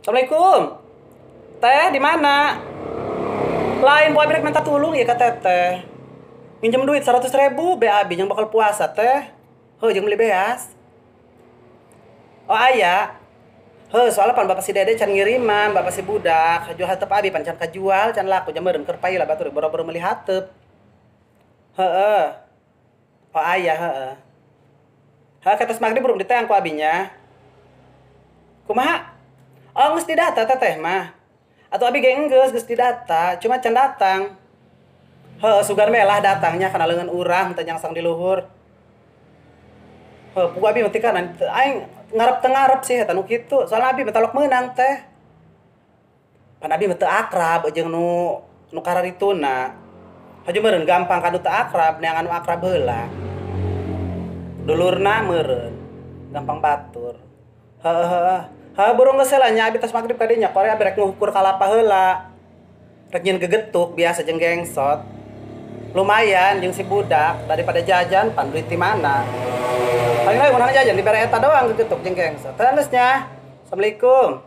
Assalamualaikum. Teh di mana? Lain poe rek minta tulung ya ka teteh. Minjem duit 100.000 BAB yang bakal puasa teh. Heuh jeung beli beas. Oh aya. Heuh soalnya pan bapak si Dede can ngiriman, bapak si budak, jual hateup abi pan can kajual, can laku jam meureun keur pai lah batur boro-boro meuli hateup. Heeh. Oh aya heeh. Heuh katos magrib belum diteang ku abinya. Kumaha? Oh geus didata teteh mah. Atau abi ge enggeus geus didata, cuma can datang. Heuh sugan melah datangnya kana leungeun urang teh nyangsang di luhur. Heuh puguh abi mah teu kanan aing ngarep teu ngarep sih eta nu kitu. Soalna abi mah talok meunang teh. Pan abi mah teu akrab jeung nu nu kararituna. Haju meureun gampang ka nu teu akrab, neangan nu akrab heula. Dulurna meureun gampang batur. Heuh heuh. Heuh burung geus heula nya abi tos magrib ka dinya kore abi rek ngukur kalapa heula. Rek nyieun gegetuk biasa jeung gengsot. Lumayan jeung si budak daripada jajan pan duit ti mana. Paling lain urang jajan dibere eta doang gegetuk jeung gengsot. Teh geus nya. Assalamualaikum.